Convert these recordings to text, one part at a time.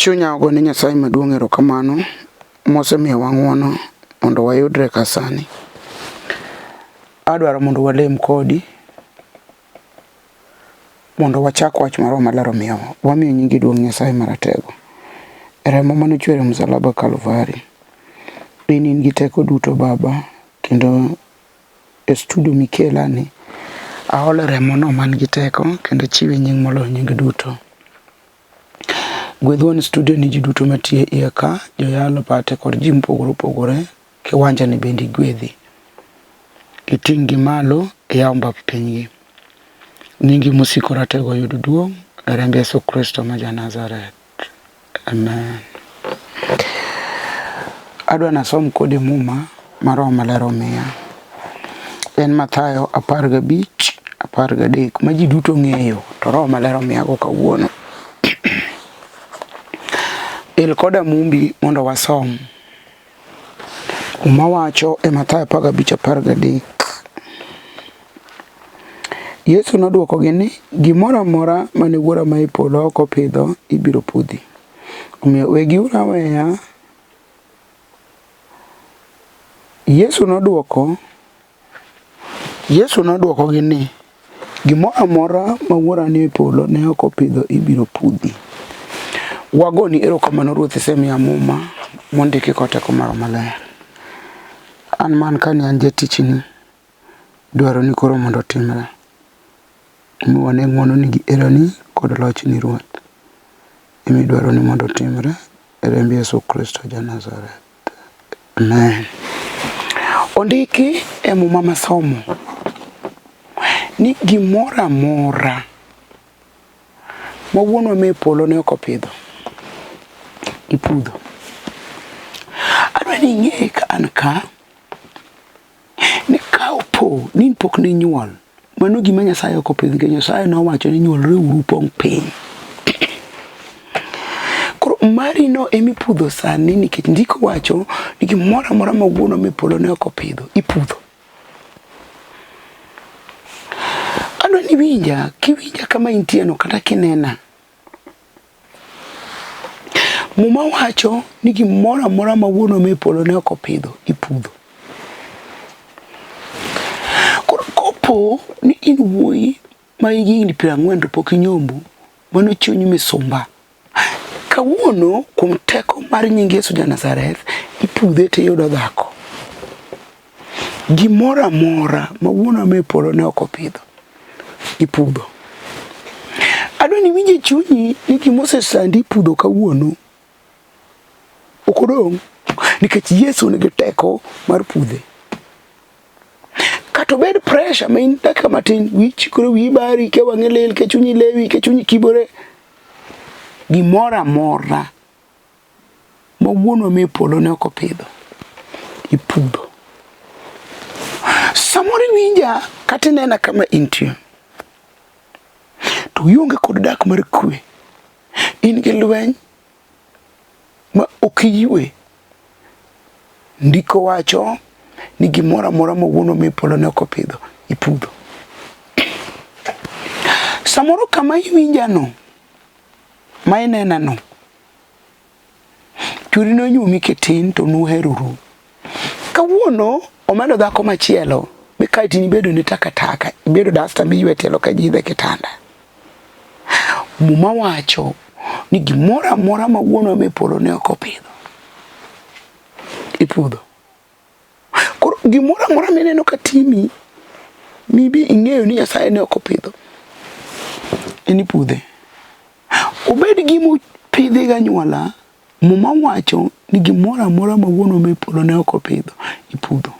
Chunya ogone Nyasaye maduong' erokamano mosemiyowa ng'uono mondo wayudre ka sani. Adwaro mondo walem kodi mondo wachak wach mar Roho Maler omiyowa. Wamiyo nyingi duong' Nyasaye Maratego. Remo mane ochwer e msalaba Kalvari. In in gi teko duto Baba kendo e studio mikelani aolo remono man gi teko kendo chiwe nying moloyo nying duto. Gwedh wuon studio ni ji duto matiyo e iye ka, joyalo, pate kod ji mopogore opogore. Kiwanja ni bende igwedhi. Iting' gi malo, iyaw mbap pinygi. Nyingi mosiko ratego oyud duong' e remb Yesu Kristo ma ja Nazareth. Amen. Adwa nasom kodi muma ma Roho Maler omiya. En Mathayo 15:13 ma ji duto ng'eyo to Roho Maler omiyago kawuono. El koda mumbi mondo wasom. Muma wacho e Mathayo 15:13. Yesu nodwokogi ni, Gimoro amora mane Wuora ma e polo ok opidho ibiro pudhi. Omiyo wegiuru aweya. Yesu nodwoko Yesu nodwokogi ni, Gimoro amora ma Wuora ni e polo ne ok opidho ibiro pudhi. Wagoni erokamano Ruoth isemiya muma mondiki kod teko mar Roho Maler. An man kani an jatichni. Dwaroni koro mondo otimre. Mi wane ng'wononi gi herani kod lochni Ruoth. Emi dwaroni mondo otimre e remb Yesu Kristo ja Nazareth. Amen. Ondiki e muma masomo ni gimoro amora ma wuonwa me polo ne ok opidho ipudho. Adwa ni ing'e ka an ka Ni ka opo ni pok ninyuol, mano gima Nyasaye ok opidho nikech Nyasaye nowacho ni nyuolreuru upong' piny. Koro mari no emipudho sani nikech ndiko wacho ni gimoro amora ma wuonwa me polo ne ok opidho, ipudho. Adwa ni iwinja, kiwinja kama intieno kata kinena. Muma wacho ni gimoro amora ma wuonwa me polo ne ok opidho, ipudho. Koro kopo ni in wuoyi ma higi higni 40 to pok inyombo, mano chuny misumba. Kawuono kuom teko mar nying Yesu ja Nazareth, ipudhe tiyudo dhako. Gimoro amora ma wuonwa me polo ne ok opidho, ipudho. Adwa ni iwinj e chunyi ni gima osesandi ipudho kawuono ok odong' nikech Yesu nigi teko mar pudhe. Kata obed pressure ma in dakika matin, wiyi chikore, wiyi bari, ke wang'i lil, ke chunyi lewi, ke chunyi kibore. Gimoro amora ma wuonwa me polo ne ok opidho, ipudho. Samoro iwinja kata inena kama intie, to ionge kod dak mar kwe. In gi lweny ma ok iywe. Ndiko wacho ni gimoro amora ma wuonwa me polo ne ok opidho, ipudho. Samoro kama iwinjano, ma inenano, Chwori nonyuomi kitin to nuheroru. Kawuono omedo dhako machielo mikae to ibedo ni takataka, ibedo dasta miywe tielo ka ji idho e kitanda. Muma wacho ni gimoro amora ma wuonwa me polo ne ok opidho, ipudho. Koro gimoro amora mineno ka timi mibi ing'eyo ni Nyasaye ne ok opidho, en ipudhe. Obed gima opidhi gi anyuola, Muma wacho ni gimoro amora ma wuonwa me polo ne ok opidho, ipudho.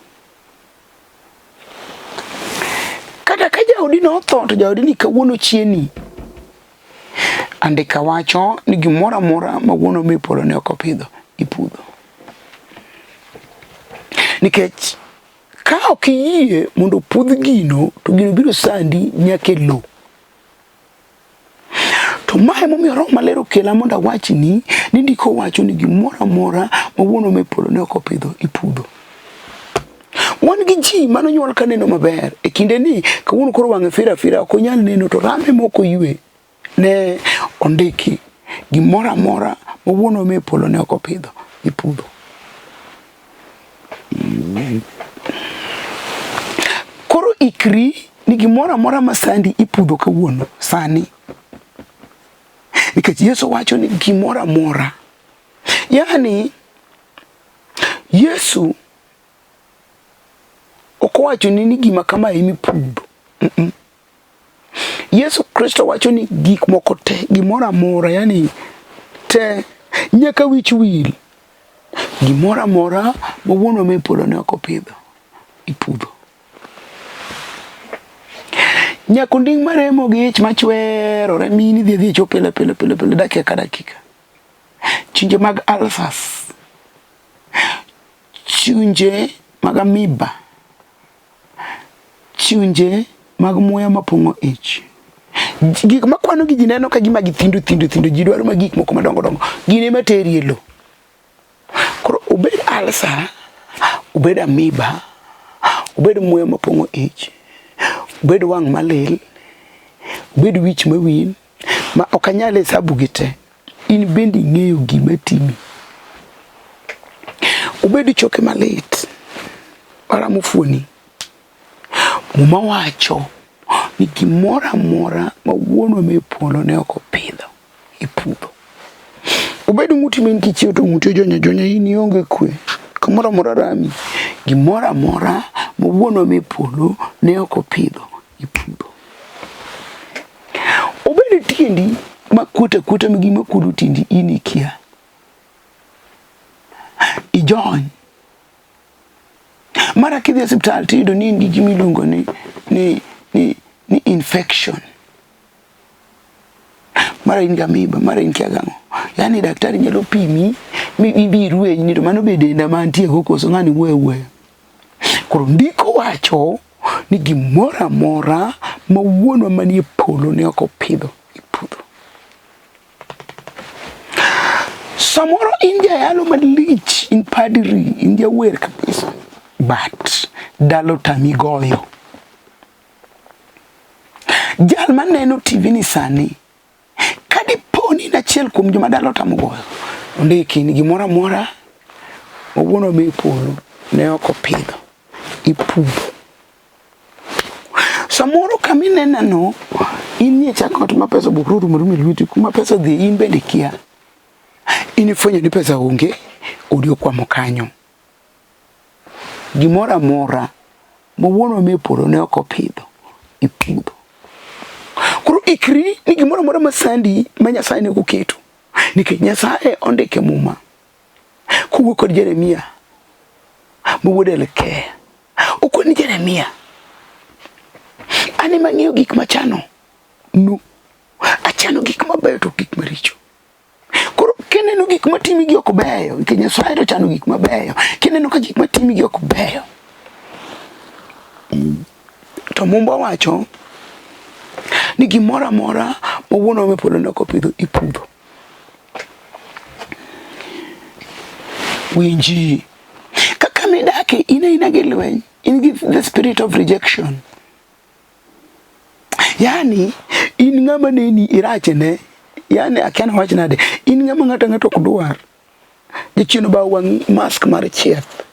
Kata ka jaodi notho to jaodi ni kawuono chieni. Andika wacho ni gimoro amora ma wuonwa me polo ne ok opidho, ipudho. Nikech ka ok iyie mondo opudh gino, to gino biro sandi nyaka e lowo. To ma emomiyo Roho Maler okela mondo awachni ni ndiko wacho ni gimoro amora ma wuonwa me polo ne ok opidho ipudho. Wan gi ji mane onyuol ka neno maber e kinde ni kawuono koro wang'e fira afira ok onyal neno to rame mok oywe ne ondiki gimoro amora ma wuonwa me polo ne ok opidho, ipudho. Koro ikri ni gimoro amora ma sandi ipudho kawuono sani. Nikech Yesu wacho ni gimoro amora. Yaani Yesu ok owacho ni ni gima kama ema ipudho. Mm -mm. Yesu Kristo wacho ni gik moko te, gimoro amora, yani te, nyaka wich wil. Gimoro amora ma wuonwa me polo ne ok opidho, ipudho. Nyaka onding' maremo gi ich machwerore mini dhi adhi e pile pile pile pile dakika ka dakika. Chunje mag ulcers, chunje mag amoeba, chunje mag muya mapong'o ich. Gik makwano gi ji neno ka gima githindo thindo thindo, ji dwaro ma gik moko madongo dongo. Gin ema teri e lo. Koro obed ulcer, obed amoeba, obed muya mapong'o ich, obed wang' malil, obed wich mawil, ma ok anyal hesabu gi te. In bende ing'eyo gima timi. Obed choke malit, maramo fuoni. Muma wacho ni gimoro amora ma wuonwa me polo ne ok opidho, ipudho. Obed ng'uti ma in kichiew to ng'uti ojonyo ajonya in ionge kwe. Kamoro amora rami. Gimoro amora ma wuonwa me polo ne ok opidho, ipudho. Obed tiendi ma kuot akuota ma gima kuodo tiendi in ikia. Ijony. Mara kidhi e osiptal tiyudo ni in gi gima iluongo ni, ni, ni, ni infection. Mara in gi amoeba, mara in kia gang'o. Yaani daktari nyalo pimi mi ibi irweny ni to mano be denda ma antie go koso ng'ani wuoyo awuoya. Koro ndiko wacho ni gimoro amora ma wuonwa manie polo ne ok opidho, ipudho. Samoro in jayalo malich, in padri, in jawer kabisa, but dalo tami goyo. Jal maneno TV ni sani, ka dipo ni in achiel kuom joma dalo tamo goyo, ondiki ni gimoro amora ma wuonwa me polo ne ok opidho, ipudho. Samoro kama ineneno, in nie chak ot ma pesa obukre orumo rumo e lweti, kuma pesa odhi in bende ikia. In ifwenyo ni pesa onge, odi okwamo kanyo. Gimoro amora ma wuonwa me polo ne ok opidho, ipudho. Koro ikri ni gimoro amora ma sandi ma Nyasaye ne ok oketo. Nikech Nyasaye ondiko e Muma kowuok kod Jeremia ma wuod Elkeya. Okoni Jeremia, an ema ang'eyo gik machano nu. Achano gik mabeyo to gik maricho. Koro kineno gik matimi gi ok beyo, nikech Nyasaye to chano gik mabeyo. Kineno ka gik matimi gi ok beyo, to Mumba wacho ni gimoro amora ma wuonwa me polo ne ok opidho ipudho. Winji, kaka midake in aina gi lweny, in gi the spirit of rejection. Yani in ng'ama neni irach ne, yani akia nawach nade, in ng'ama ng'ato ang'ata ok dwar. Jachien obawo wang'i mask mar chieth.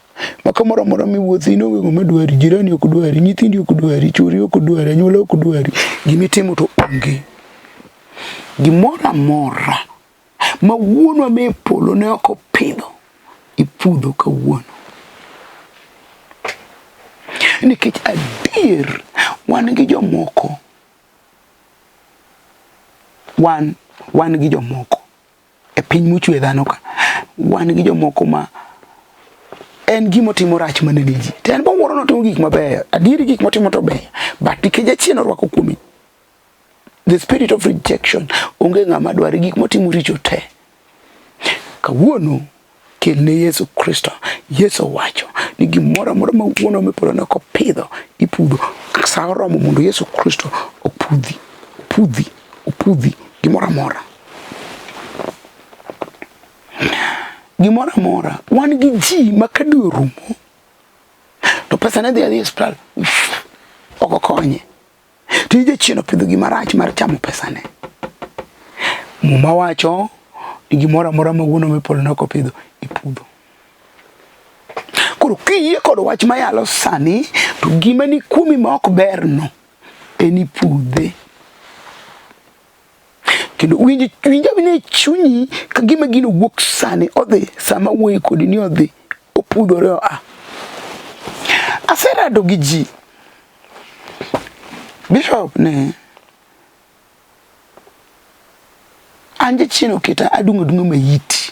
Ma kamoro amora miwuothe in onge ng'ama dwari, jirani ok dwari, nyithindi ok dwari, chwori ok dwari, anyuola ok dwari, gimitimo to onge. Gimoro amora ma wuonwa me polo ne ok opidho, ipudho kawuono. Nikech adier wan gi jomoko, wan wan gi jomoko e piny mochwe dhano ka, wan gi jomoko ma en gima otimo rach mana ne ji. To en bowuoro notimo gik mabeyo. Adier gik motimo to beyo. But nikech jachien orwako kuome the spirit of rejection, onge ng'ama dware gik motimo richo te. Kawuono kelne Yesu Kristo. Yesu owacho ni gimoro amora ma wuonwa me polo ne ok opidho, ipudho. Sa oromo mondo Yesu Kristo opudhi, opudhi, opudhi gimoro amora. Gimoro amora. Wan gi ji ma ka dwe orumo, to pesa ne dhi adhi e osiptal, ok okonye. Tij jachien opidho gima rach mar chamo pesane. Muma wacho ni gimoro amora ma wuonwa me polo ne ok opidho ipudho. Koro kiyie kod wach mayalo sani to gima ni kuomi ma ok berno en ipudhe. Kendo winj winj awinja e chunyi ka gima gino wuok sani odhi sama awuoyo kodi ni odhi opudhore oa. Aserado gi ji. Bishop ne an jachien oketa adung' adung'a maiti.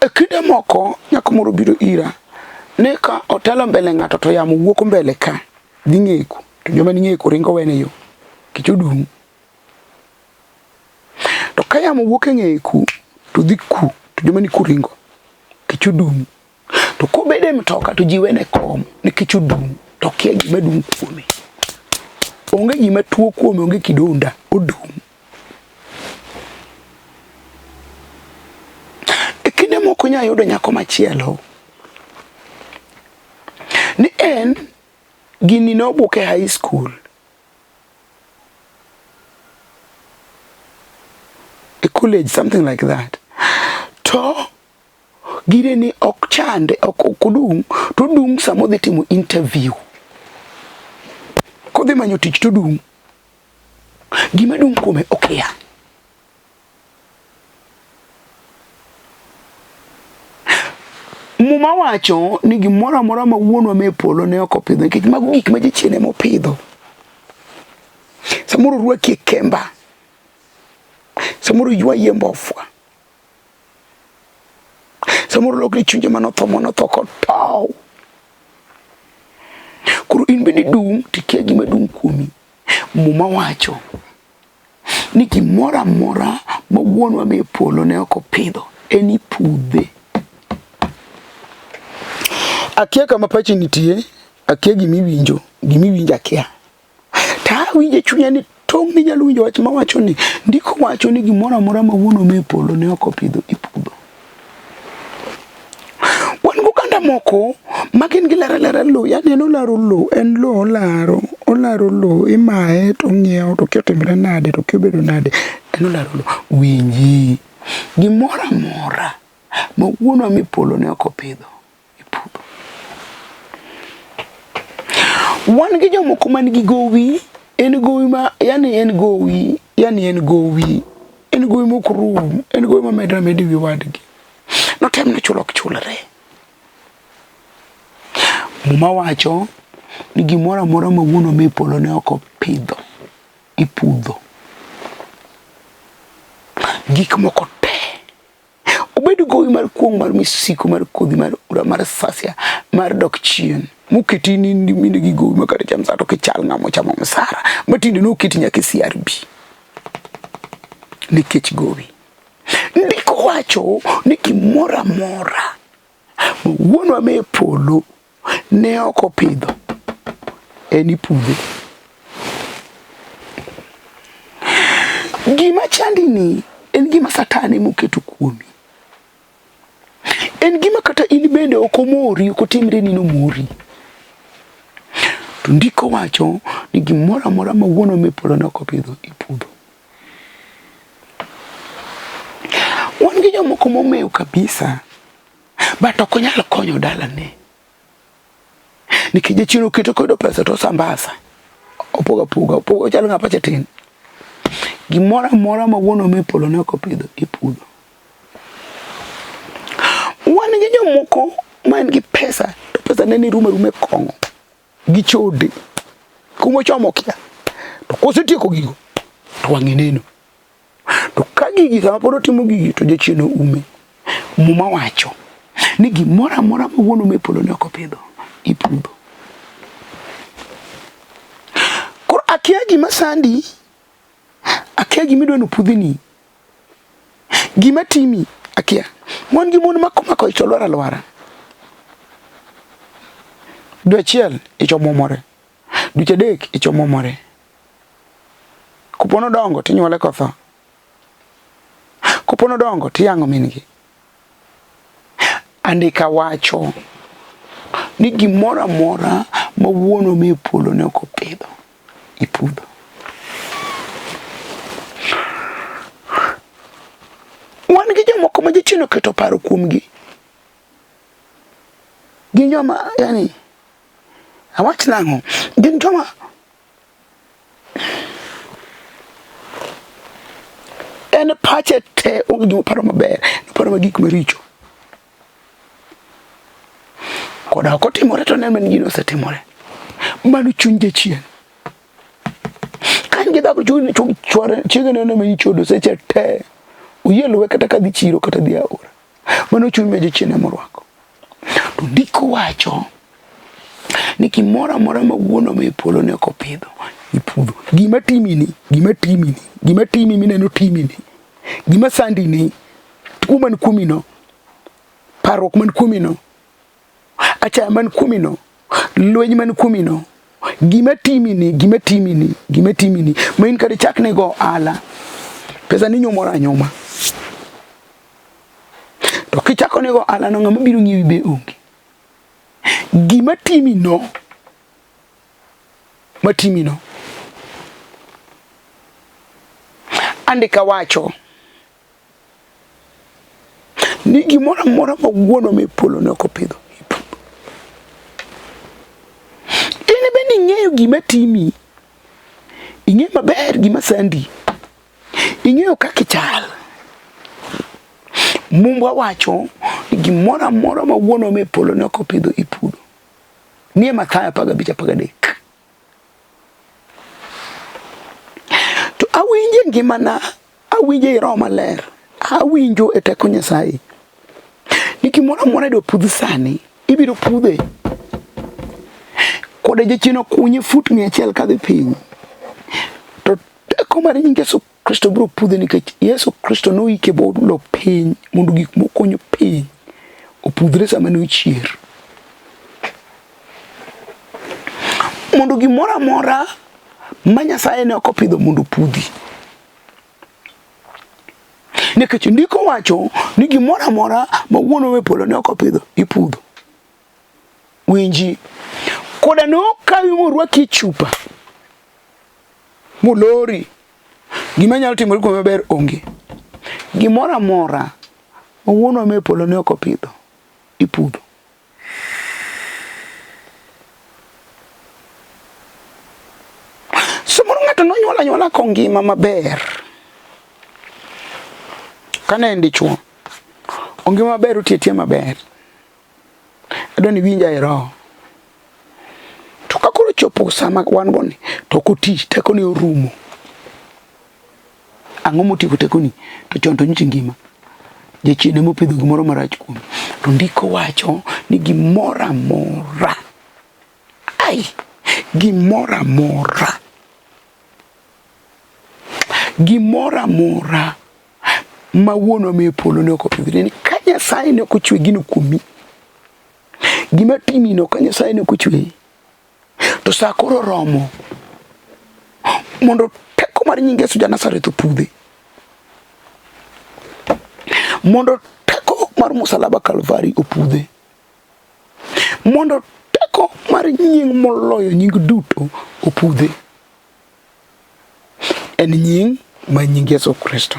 E kinde moko nyako moro biro ira ni ka otelo mbele ng'ato to yamo wuok mbele ka dhi ng'eku to joma ni ng'eku ringo wene yo kech odung'. To ka yamo wuok e ng'eye ku to dhi ku to joma ni ku ringo kech odung'. To kobedo e mtoka to ji wene kom nikech odung' to okia gima dung' kuome. Onge gima tuo kuome, onge kidonda, odung'. E kinde moko inya yudo nyako machielo ni en gini nobuke e high school e college something like that to gire ni ok chande ok odung' to odung' sama odhi timo interview kodhi manyo tich to odung' Gima dung' kuome okia. Muma wacho ni gimoro amora ma wuonwa me polo ne ok opidho nikech mago gik ma jachien ema opidho. Samoro rwaki e kemba, samoro ywayi e mbofwa, samoro lokri chunje manotho manotho kotow. Koro in bende dung' tikia gima dung' kuomi. Muma wacho ni gimoro amora ma wuonwa me polo ne ok opidho en ipudhe. Akia kama pachi nitie, akia gima iwinjo, gima iwinjo akia. To awinjo e chunya ni tong' ninyalo winjo wach mawacho ni ndiko wacho ni gimoro amora ma wuonwa me polo ne ok opidho ipudho. Wan goganda moko ma gin gilaro alara lowo, yani en olaro lowo, en lowo olaro, olaro lowo, imaye to ong'iewo to kia otimre nade to kia obedo nade, en olaro lowo. Winji, gimoro amora ma wuonwa me polo ne ok opidho, ipudho. Wan gi jomoko man gi gowi, en gowi ma, yani en gowi, yani en gowi, en gowi mok rum, en gowi mamedre ameda e wi wadgi. Notem nochul ok chulre. Muma wacho ni gimoro amora ma wuonwa me polo ne ok opidho, ipudho. Gik moko te. Obed gowi mar kuong' mar misiko mar kodhi mar ura mar sasia mar dok chien moketi ni mine gi gowi ma kata cham sa to kichal ng'ama ochamo msara ma tinde noketi nyaka e CRB nikech gowi. Ndiko wacho ni gimoro amora ma wuonwa me polo ne ok opidho en ipudhe. Gima chandi ni en gima Satan ema oketo kuomi. En gima kata in bende ok omori, ok otimre ni nomori. To ndiko wacho ni gimoro amora ma wuonwa me polo ne ok opidho ipudho. Wan gi jomoko momew kabisa but ok onyal konyo dalane nikech jachien oketo koyudo pesa to osambasa opogo apoga opogo ochalo ng'a pache tin. Gimoro amora ma wuonwa me polo ne ok opidho ipudho. Wan gi jomoko ma en gi pesa to pesa ne ni rumo aruma e kong'o gi chode kuma ochomo kia to kosetieko gigo to wang'e neno. To ka gigi sama pod otimo gigi to jachien oume. Muma wacho ni gimoro amora ma wuonu me polo ne ok opidho ipudho. Koro akia gima sandi, akia gima idwa ni opudhni, gima timi akia. Wan gi mon mako mako ich olwar alwara. Dwe achiel ich omwomore, dweche adek ich omwomore. Kopo nodongo tinyuole kotho. Kopo nodongo tiyang'o min gi. Andika wacho ni gimoro amora ma wuonwa me polo ne ok opidho, ipudho. jachien oketo paro kuomgi. Gin joma yani awach nang'o? Gin joma en pache te onge gima oparo maber, oparo ma gik maricho. Koda ok otimore to neno ni gino osetimore. Mano chuny jachien. Ka in gi dhako chuny chwore chiege neno ma ichodo seche te. Oyie luwe kata ka dhi chiro kata dhi aora. Mano chuny ma jachien ema orwako. To ndiko wacho ni gimoro amora ma wuon ma e polo ne ok opidho ipudho. Gima timini, gima timini, gima timi mineno timini, gima sandini, tuo man kuomino, parruok man kuomino, achaya man kuomino, lweny man kuomino, gima timini, gima timini, gima timini, ma in kata ichak nego ohala, pesa ni nyumore anyuma. To kichako nego ohala no ng'ama biro ng'iewi be onge. Gima timino, matimino. Andika wacho ni gimoro amora ma wuonwa me polo ne ok opidho ipudho. In bende ing'eyo gima timi, ing'eyo maber gima sandi, ing'eyo kaka ichal. Mumbwa wacho ni gimoro amora ma wuonwa me polo ne ok opidho ipudho. Nie Mathayo 15 13. To awinjo e ngimana, awinjo e Roho Maler, awinjo e teko Nyasaye ni gimoro amora idwa pudh sani, ibiro pudhe. Koda jachien okunye fut 100 kadhi piny, to teko mar nying Yesu Kristo biro pudhe nikech Yesu Kristo noike bolo piny mondo gik mokonyo piny opudhre sama ne ochier. Mondo gimoro amora ma Nyasaye ne ok opidho mondo opudhi. Nikech ndiko wacho ni gimoro amora ma wuonwa e polo ne ok opidho ipudho. Winji, koda ne okawi morwaki e chupa molori, gima nyalo timore kuome maber onge. Gimoro amora ma wuonwa me polo ne ok opidho ipudho. Samoro ng'ato nonyuol anyuola kongima maber. Kane en dichuo, ongima maber otiyo atiya maber. Adwa ni iwinja e roho. To ka koro chopo sama wan go ni, to ok oti, tekone orumo. Ang'o motieko tekoni? To chon to nyocha ngima. Jachien ema opidho gimoro marach kuomi. To ndiko wacho ni gimoro amora, ai, gimoro amora, gimoro amora ma wuonwa me polo ne ok opidho ni ka Nyasaye ne ok ochwe gino kuomi, gima timino ka Nyasaye ne ok ochwe, to sa koro romo mondo teko mar nying Yesu ja Nazareth opudhe, mondo teko mar musalaba Kalvari opudhe, mondo teko mar nying moloyo nying duto opudhe. En nying ma nying Yesu Kristo.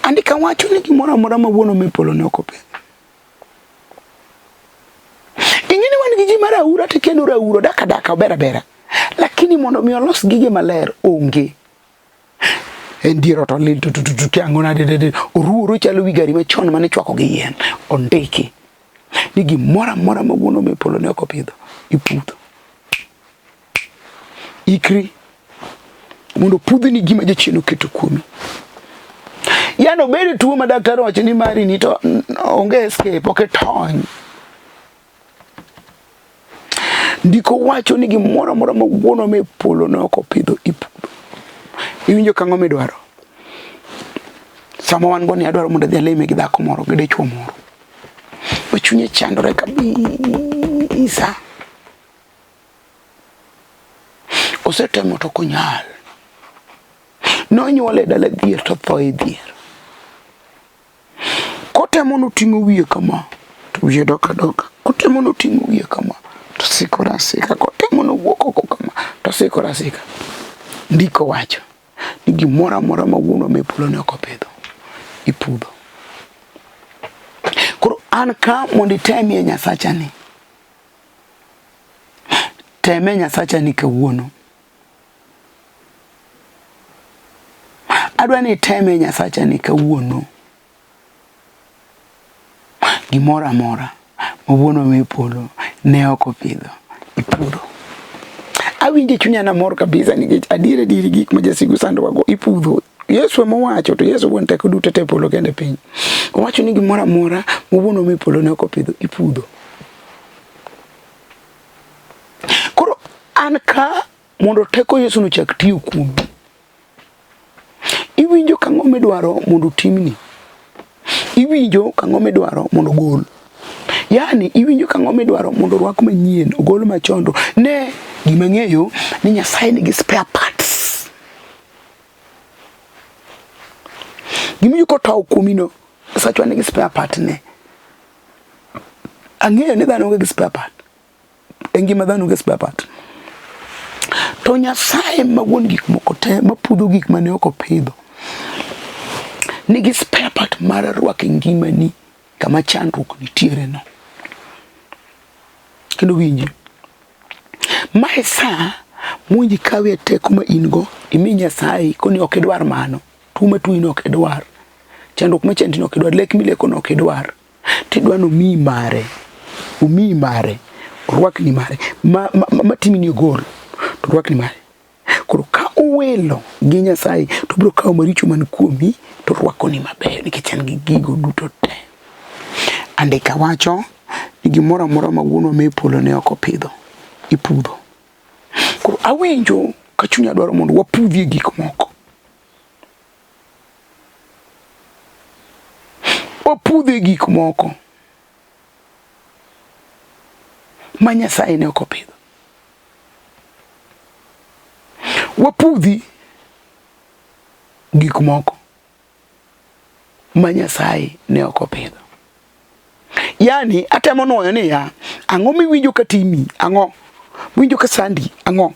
Andika wacho ni gimoro amora ma wuon me polo ne ok opidho. Ing'e ni wan gi ji mar aura to kendo rauro dak adaka ober abera. Lakini mondo mi olos gige maler onge. En dier ot olil to to to to ang'o nade de oruoro chalo wi gari machon mane chwako gi yien. Ondiki ni gimoro amora ma wuon me polo ne ok opidho ipudho. Ikri mondo pudhni gima jachien oketo kuomi. Yani obed tuo ma daktari owacho ni mari ni to onge escape, ok itony. Ndiko wacho ni gimoro amora ma wuonwa me polo ne ok opidho ipudho. Iwinjo kang'o midwaro? Sama wan go ni adwaro mondo adhi aleme gi dhako moro gi dichuo moro. Ma chunye chandore kabisa. Osetemo to ok onyal. Nonyuole e dala dhier to otho e dhier. Kotemo noting'o wiye kama to wiye dok adoka. Kotemo noting'o wiye kama to sikore asika. Kotemo nowuok oko kama to sikore asika. Ndiko wacho ni gimoro amora ma wuonwa me polo ne ok opidho, ipudho. An ka mondo itemie Nyasachani. Teme Nyasachani kawuono. Adwa ni iteme Nyasachani kawuono. Gimoro amora ma wuonwa me polo ne ok opidho, ipudho. Awinjo e chunya namor kabisa nikech adier adier gik ma jasigu sandowago ipudho. Yesu ema owacho to Yesu wuon teko duto te polo kendo e piny. Owacho ni gimoro amora ma wuonwa me polo ne ok opidho ipudho. Koro an ka mondo teko Yesu nochak tiyo kuomi. Iwinjo kang'o midwaro mondo otimni. Iwinjo kang'o midwaro mondo ogol. Yaani iwinjo kang'o midwaro mondo orwak manyien, ogol machon to ne gima ng'eyo ni Nyasaye nigi spare parts. Gima kotow kuomino, Nyasachwa nigi spare part ne. Ang'eyo ni dhano onge gi spare part. E ngima dhano onge spare part. To Nyasaye ma wuon gik moko te, mapudho gik mane ok opidho, nigi spare part mar rwako e ngimani kama chandruok nitiere no. Kendo winji, mae saa mowinjo ikawie teko ma in go imi Nyasaye koni ok idwar mano, tuo matuoyi no ok idwar, chandruok machandi no ok idwar, lek mileko no ok idwar. Tidwa ni omiyi mare, omiyi mare, orwakni mare, ma, ma, ma, matimni ogol, to orwakni mare. Koro ka uwilo gi Nyasaye to obiro kawo maricho man kuomi to orwakoni mabeyo nikech en gi gigo duto te. Andika wacho ni gimoro amora ma wuonwa me polo ne ok opidho, ipudho. Koro awinjo ka chunya dwaro mondo wapudhie gik moko. Wapudhe gik moko ma Nyasaye ne ok opidho. Wapudhi gik moko ma Nyasaye ne ok opidho. Yaani atemo nwoyo niya, ang'o miwinjo ka timi? Ang'o? Miwinjo ka sandi? Ang'o?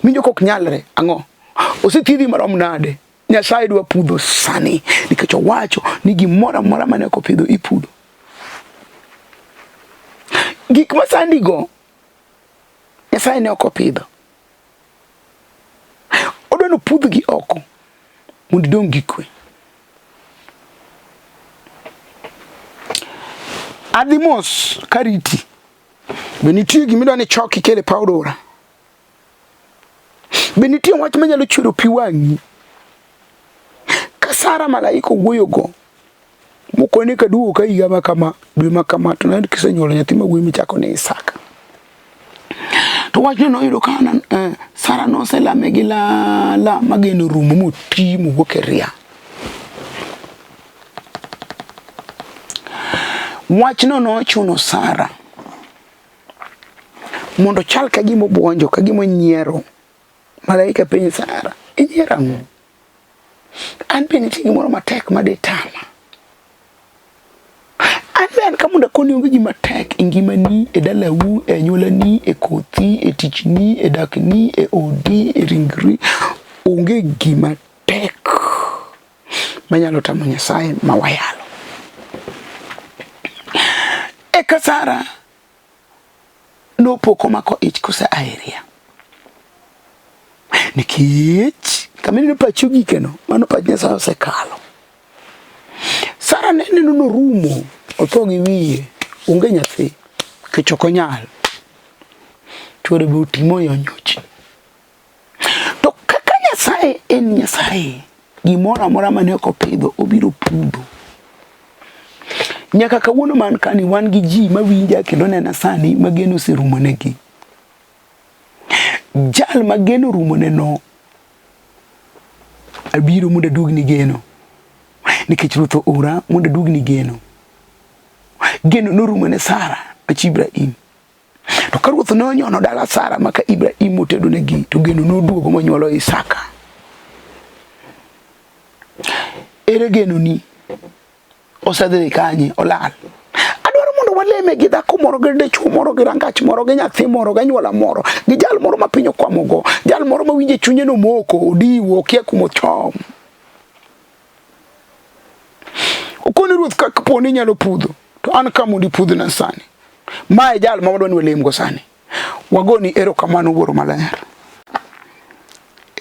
Miwinjo ka ok nyalre? Ang'o? Osethiedhi marom nade? Nyasaye dwa pudho sani nikech owacho ni gimoro amora mane ok opidho ipudho. Gik ma sandigo Nyasaye ne ok opidho. Odwa ni opudhgi oko mondo idong' gi kwe. Adhi mos kariti. Be nitie gima idwa ni ichok ikel e paw dora? Be nitie wach manyalo chwero pi wang'i? Ka Sara malaika owuoyogo, mokone kaduogo ka higa ma kama, dwe ma kama, to nayud kisenyuolo nyathi ma wuoyi michako ni Isaka. To wachno noyudo ka eh, Sara noselame gi lala ma geno orumo moti mowuok e ria. Wachno nochuno Sara mondo ochal ka gima obuonjo, ka gima onyiero. Malaika penjo Sara, inyiero ang'o? An be nitie gimoro matek ma ditama. An be an ka mondo akoni onge gima tek e ngimani, e dalau, e anyuolani, e kothi, e tichni, e dakni, e odi, e ringri, onge gima tek manyalo tamo Nyasaye ma wayalo. Eka Sara nopo komako ich kose aeria. Nikech kama ineno pachi ogikeno, mano pach Nyasaye osekalo. Sara ne neno norumo, otho gi wiye, onge nyathi, nikech ok onyal. Chuore be oti moyo nyochi. To kaka Nyasaye en Nyasaye, gimoro amora mane ok opidho obiro pudho. Nyaka kawuono man kani wan gi ji mawinja kendo nena sani ma geno oserumonegi. Jal ma geno orumoneno abiro mondo aduogni geno. Nikech Ruoth oora mondo aduogni geno. Geno norumo ne Sara chi Ibrahim. To ka ruoth ne onyono dala Sara maka Ibrahim otedo negi, to geno noduogo monyuolo Isaka. Ere genoni? Osedhi kanye? Olal. Adwaro mondo waleme gi dhako moro, gi dichwo moro, gi rangach moro, gi nyathi moro, gi anyuola moro, gi jal moro ma piny okwamogo, jal moro ma winjo e chunye nomoko, odiwo, okia kuma ochom. Okoni ruoth ka kapo ni inyalo pudho. To an ka mondo ipudhna sani. Ma e jal ma wadwa ni walemgo sani. Wagoni erokamano Wuoro Maler.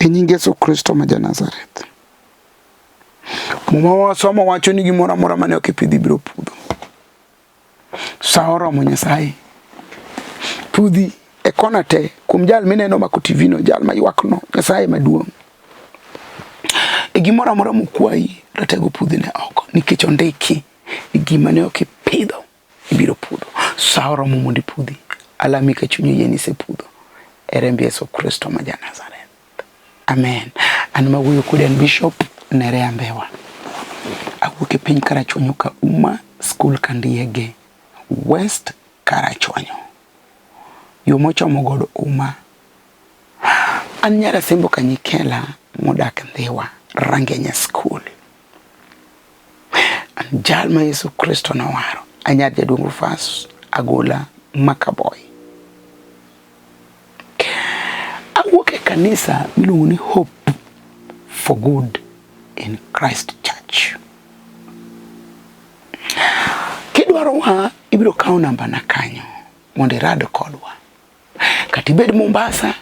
E nying Yesu Kristo ma ja-Nazareth. Muma wasomo wacho ni gimoro amora mane ok ipidho ibiro pudho. Sa oromo Nyasaye. Pudhi e kona te kuom jal mineno mako TV no, jal maywak no, Nyasaye maduong'. E gimoro amora mokwayi, ratego pudhine oko nikech ondiki ni gima ne ok ipidho ibiro pudho. Sa oromo mondo ipudhi. Alami ka chunyi oyie ni isepudho. E remb Yesu Kristo ma ja-Nazareth. Amen. An mawuoyo kodi an Bishop Nerea Mbewa. Awuok e piny Karachuonyo Kauma, skul Kandiege, West Karachuonyo. Yo mochomo godo Uma. An nyar Asembo Kanyikela modak Ndhiwa, Rangenya School. An jal ma Yesu Kristo nowaro. Anyar jaduong' Rufus Agola Makaboy. Awuok e kanisa miluongo ni Hope for Good in Christ Church. Kidwarowa ibiro kawo namba na kanyo mondo irad kodwa. Kata ibed Mombasa,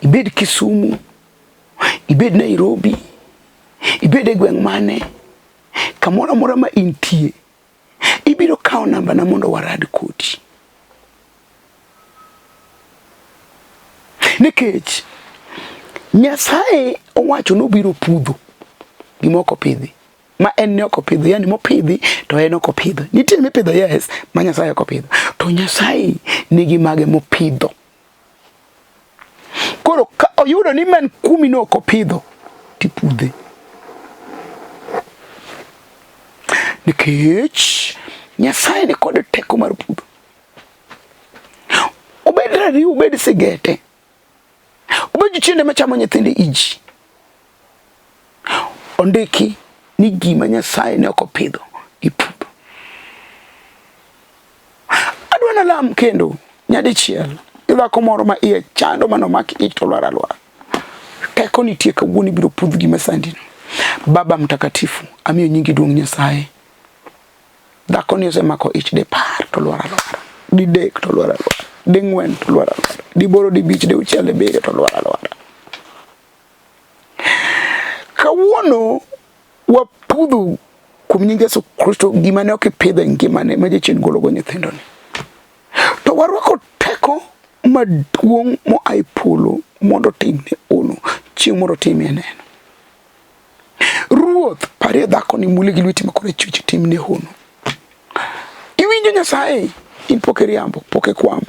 ibed Kisumu, ibed Nairobi, ibed e gweng' mane, kamoro amora ma intie, ibiro kawo namba na mondo warad kodi. Nikech Nyasaye owacho nobiro pudho gima ok opidhi ma en ne ok opidho, yani mopidhi to en ok opidho. Nitie mipidho yes, ma Nyasaye ok opidho, to Nyasaye nigi mage mopidho. Koro ka oyudo ni man kumi no ok opidho, tipudhe. Nikech Nyasaye ni kod teko mar pudho. Obed rariw, obed sigete, obed jochiende machamo nyithind iji. Ondiki ni gima Nyasaye ne ok opidho ipudho. Adwa nalam kendo nyadichiel gi dhako moro ma iye chando mano mak ich to lwar alwara. Teko nitie kawuono ibiro pudh gima sandino. Baba Mtakatifu, amiyo nyingi duong' Nyasaye. Dhako ni osemako ich dipar to lwar alwara, didek to lwar alwara, ding'wen to lwar alwara, diboro, dibich, diuchiel, dibiriyo to lwar alwara. Kawuono wapudho kuom nying Yesu Kristo gima ne ok ipidho e ngimane ma jachien gologo nyithindoni. To warwako teko maduong' moa e polo mondo otimne hono chieng' moro otimie neno. Ruoth, parie dhakoni mule gi lweti ma korachwich timne hono. Iwinjo Nyasaye, in pok iriambo, pok ikwamo.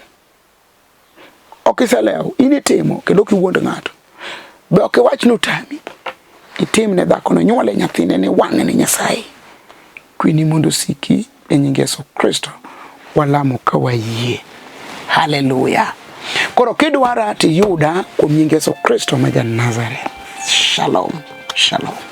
Ok iselewo, in itimo kendo ok iwuond ng'ato. Be ok iwach ni otami. Itim ne dhakono, nyuole nyathine ni wang'e ni Nyasaye. Kwini mondo osiki e nying Yesu Kristo. Walamo ka wayie. Haleluya. Koro kidwara tiyuda kuom nying Yesu Kristo ma ja Nazareth. Shalom. Shalom.